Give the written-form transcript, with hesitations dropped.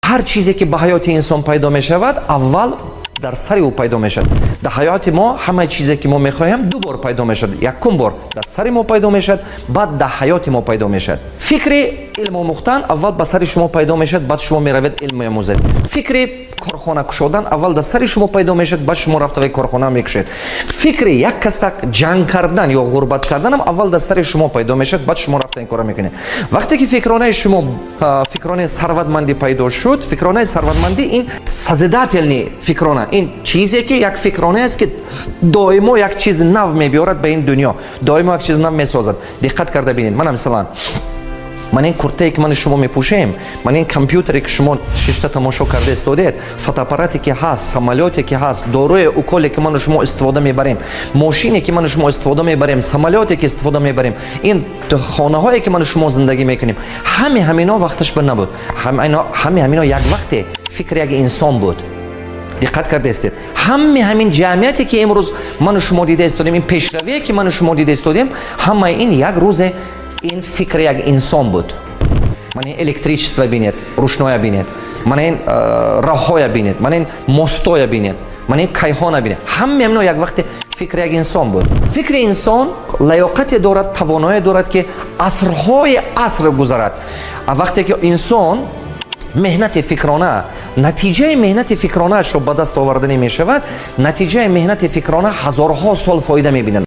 Ҳар чизе, ки ба ҳаёти инсон пайдо мешавад, аввал дар сари ӯ пайдо мешавад. Дар ҳаёти мо ҳамаи чизе, ки мо мехоҳем, ду бор пайдо мешавад: якум бор дар сари мо пайдо мешавад, баъд дар ҳаёти мо пайдо мешавад. Фикри илм омӯхтан аввал ба сари шумо пайдо мешавад, баъд шумо меравед, илм меомӯзед. Фикри корхона кушодан аввал дар сари шумо пайдо мешавад, баъд шумо рафта корхона мекушед. Фикри як каса ҷанг кардан ё ғурбат карданам аввал дар сари шумо пайдо мешавад, баъд шумо рафта ин кора мекунед. Вақте ки фикронаи шумо, фикронаи сарватмандӣ пайдо шуд, фикронаи сарватмандӣ ин созидательный фикрона, ин чизе ки як фикронае аст, ки доимо як чизи нав мебиёрад ба ин дунё, доимо як чизи нав месозад. Диққат карда бинед, мана, мисалан, ман ин куртае, ки мани шумо мепӯшем, ман ин компютере, ки шумо шишта тамошо карда истодед, фотоаппарате, ки ҳаст, самолёте, ки ҳаст, доруе, уколе, ки ману шумо истифода мебарем, мошине, ки ману шумо истифода мебарем, самолёте, ки истифода мебарем, ин хонаҳое, ки ману шумо зиндагӣ мекунем, ҳами ҳамино вақташ ба набуд. Ҳами ҳамино як вақте фикри як инсон буд. Диққат карда истед, ҳами ҳамин ҷамъияте, ки имрӯз ману шумо дида истодем, ин пешравие, ки ману шумо дида истодем, ҳамаи ин як рӯзе ин фикри як инсон буд. Мана ин электричество бинед, рӯшноя бинед, мана ин роҳҳоя бинед, мана ин мостоя бинед, мана ин кайҳона бинед, ҳамаи ҳамино як вақте фикри як инсон буд. Фикри инсон лаёқате дорад, тавоное дорад, ки асрҳои аср гузарад. А вақте ки инсон меҳнати фикрона, натиҷаи меҳнати фикронаашро ба даст оварда намешавад, натиҷаи меҳнати фикрона ҳазорҳо сол фоида мебинад.